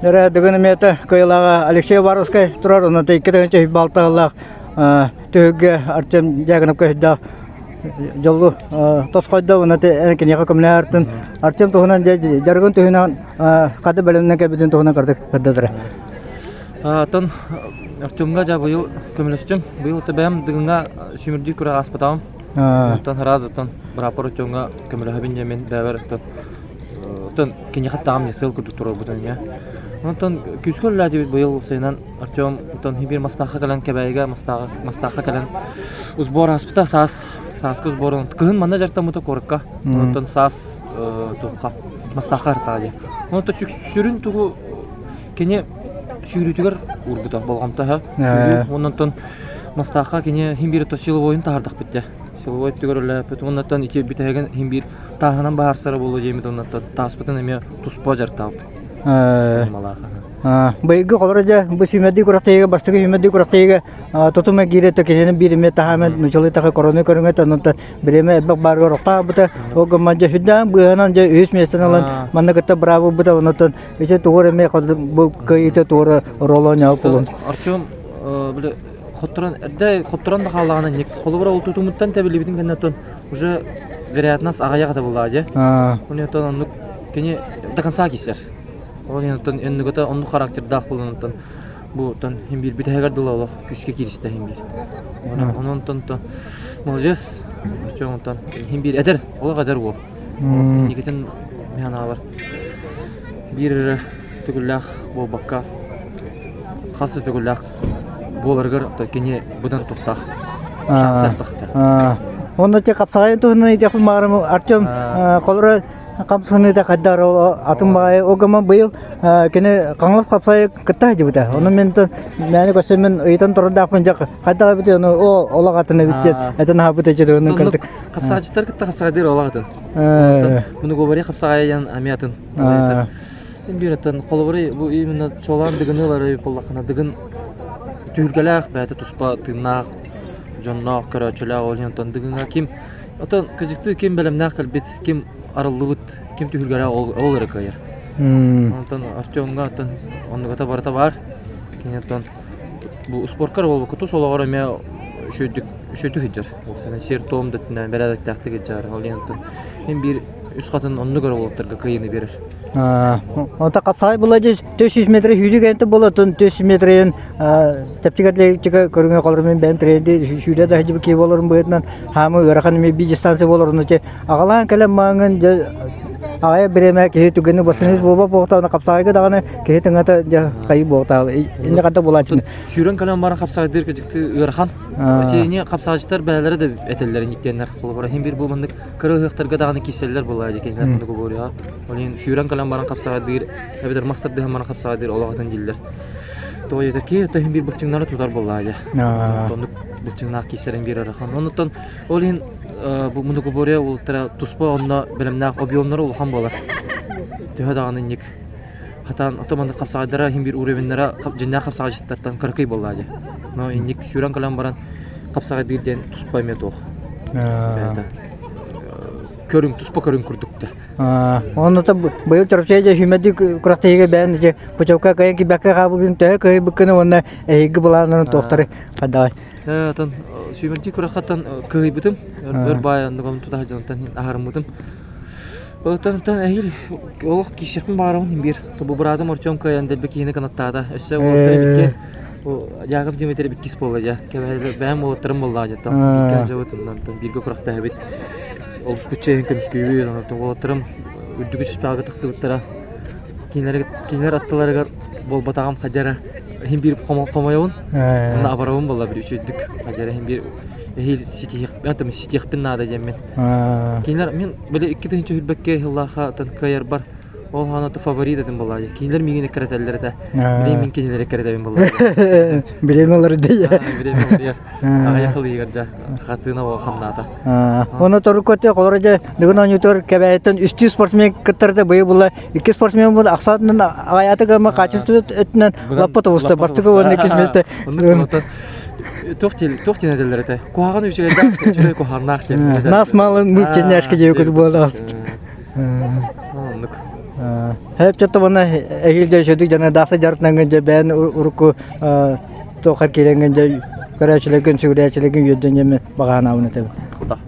Эрэ Дыгын эмиэтэ кыайылааҕа Алексей Уваровскай турар, онон 2 6 сыллаах түһүлгэ Артем Дьяконовка өйдөөх дьолу тосхойдо уонна киниэхэ көмөлөһөртүн Артем туһунан дьарыгын туһунан хата бэлэмнэн кэлбитин туһунан кырдык көрдөрө. Оттон Артемҥа дьа быйыл көмөлөстүм. Быйыл бэйэм Дыгыҥҥа сүүмэрдии күрэх ааспатаҕым. Оттон сразу оттон бырааппар Артемҥа көмөлөһөбүн диэммин бэйэбэр оттон оттон киниэхэ таҕам сыл курдук туруорбутум эмиэ. Онтон күүскэ үлэлээтибит быйыл сайынан Артем оттон биир Мастаахха кэлэн Кэбээйигэ Мастааҕа Мастаахха кэлэн сбор ааспыта саас сааскы сборун кыһын манна дьарыктаммыта куоракка онтон саас туохха Мастаахха ыртаа дии. Онтон сүрүн тугу кини сүүрүүтүгэр уурбута болҕомто сүүрүү онтон Мастаахха кини хин биир силовойун таһаардахпыт дьэ силовой өттүгэр үлэлээппит уоннаттан ити бүтэһигин хин биир тааһынан баһаарсара буолуо диэммит оннуттан тааспытын эмиэ туспа дьарыктаабыт. Быйылгы холоро дьэ бу сүүмэрдии күрэхтэһиигэ бастакы сүүмэрдии күрэхтэһиигэ тутума киирэ кинини биир эмиэ таһааман нучалыы таха корону көрүҥэ оннуттан бириэмэ элбэх баарыгар охтообута ол гымман дьэ сүрдээх быыһанан дьэ үһүс миэстэни ылан манна кытта браво ылбыта оннуттан ити тугур эмиэ бу кыайыыта туора оруолу оонньообут буолун Артем били хотторон эрдэ хотторон да хааллаҕына ник холобура ол тутумуттан тэбиллибитин кэннэ оттон уже вероятность аҕыйах этэ буоллаҕа дии. Уонна оттон оннук кини до конца киирсэр. Ол иһин оттон өннүгэтэ оннук характердаах буолан оттон бу оттон иһин биир бүтэһигэр дылы олох күүскэ кииристэ иһин биир. Онон онтон то молодец Артем онтон иһин биир эдэр олох эдэр уол. Инникитин мин санаабар биир эрэ төгүллээх буолбакка хас да төгүллээх буоларыгар кини быдан тустаах шанса элбэхтэр. Онно те хапсаҕайын туһунан этиэхпин баҕарам Артем холоро хамсаныыта хайдах атын баҕайы ол гынан быйыл кини Хаҥалас хапсаҕайы кытта сылдьыбыта. Ону мин мээнэ көрсөн мин ыйытан турардаахпын дьэ хайдах эбит ону о олох атын эбит диэн этэн аһаабыт этэ онон кырдык. Хапсаҕайдьыттар кытта хапсаҕайдыыр олох атын. Муну хапсаҕайа диэн эмиэ атын. Биир холобура бу именно чуолаан Дыгыны ылар буоллаххына Дыгын түһүлгэлээх бэйэтэ туспа тыыннаах дьонноох көрөөччүлээх ол иһин оттон Дыгыҥҥа ким оттон кыдьыктыы ким бэлэмнээх кэлбит ким арыллыбыт ким түһүлгэлээх ол, ол эрэ кыайар. Онтон Артемҥа оттон оннугата барыта баар. Кини оттон бу спорка эрэ буолбакка тус олоҕор эмиэ үчүгэйдик үчүгэйдик сылдьар. Сиэр-туом да өттүнэн бэрээдэктээхтик сылдьар. Ол иһин оттон мин биир үс хатын оннук эрэ уолаттарга кыайыыны биэрэр. Онто хапсаҕай була дьэ 400 метр сүүрүү кэнтэ буола оттон 400 метрин чэпчэки көрүҥэ холор мин бэйэм тренерди сүүрэ да сылдьыбыт киһи буоларым быһыытынан хаамы ыарахан эмиэ биир дистанция буолар ону аҕалаан кэлэн мааҥын дьэ аҕайа бириэмэ киһи түгэни басыныыс буолба буолтаҕына хапсаҕайга даҕаны киһи тыҥата дьэ хайыы буолтаҕа инне ханта буолааччыны сүүрэн кэлэн баран хапсаҕайдыыр кыдьыкты ыарахан Сиини хапсаҕайдьыттар бэйэлэрэ да этэллэр инниктиэннэр холобура иһин биир бу маннык Кыра ыһыахтарга даҕаны киирсэллэр буоллаҕа дии кинилэр маннык убуоруйаҕа. Ол иһин сүүрэн кэлэн баран хапсаҕайдыыр эбэтэр мас тардыһан баран хапсаҕайдыыр олох атын дииллэр. Тоҕо диэтэр киһи оттон иһин биир былчыҥнары тутар буоллаҕа дьэ. Оннук былчыҥнаах киирсэрин биир ыарахан. Оннуттан ол иһин бу многоборье уолаттара туспа онно бэлэмнээх объемнара улахан буолар. Төһө даҕаны инник хатаан ото маннык хапсаҕайдара иһин биир уровеннара дьиннээх хапсаҕайдьыттартан кыракый буоллаҕа дии. Но инник сүүрэн кэлэн баран хапсаҕайдыыр диэн туспа эмиэ туох. Көрүҥ туспа көрүҥ курдук да. Онно быйыл Чурапчыга дьэ сүүмэрдии күрэхтэһиигэ бэйэн дьэ путевка кыайан киирбэккэ хаалбыккын төһө кыайбыккын уонна эһиги былааннарын туохтары хайдаҕай? Оттон сүүмэрдии күрэххэ кыайбытым. Өр баай оннугум тута сылдьан аһарыммытым. Оттон эһиил олох киирсиэхпин баҕарабын биир. Бу быраатым Артем кыайан дэлби киһини кынаттаата. Өссө уолаттара икки Яков Дмитриев иккис буолла дьэ. Бэйэм уолаттарым буоллаҕа дьэ. Икки дьабыт онтон бииргэ күрэхтэһэбит. Олус күччэйин көмүскүүбүт. Онтон уолаттарым үрдүкү чыспааҕа тахсыбыттара. Кинилэр кинилэр аттыларыгар буолбатаҕым хадьара иһин биир хомойобун. Онно абарабын буолла бир үчүгдүк. Хадьара иһин биир эһиил ситиэхпин наада диэммин. Кинилэр мин били 2021 сыллаахха кыайарбар ол хаана фаворит этим буоллаа дии. Кинилэр миигин эккирэтэллэр этэ. Билигин мин кинилэри эккирэтэбин буоллаа дии. Билигин олор дии. Билигин олорор. Аҕыйах сыл иһигэр дьэ хартыына буол хамнаата. Оны торуккоте холоро дьэ бүгүн оонньуутугар Кэбээйиттэн үстүү спортсмен кыттарда быйыл була икки спортсмен була ахсаатынан аҕайааты гыма качество өттүнэн лаппа тобуста бастакы уонна иккис миэстэ Туох диэн туох диэн этэллэр этэ? Куһаҕан үчүгэйдээх, үчүгэй куһаҕаннаах диэн. Нас малын мы тенняшка диэбит буолла. Оннук. Хэп чотто уонна эһиил дьэ үчүгдүк дьаныардаахтык дьарыктанаҥҥын дьэ бэйэн урукку туоххар киирэҥҥин дьэ көрөөччүлэргин сүгүрүйээччилэргин үөрдэн дьэ баҕа санаабын этэбин. Куда.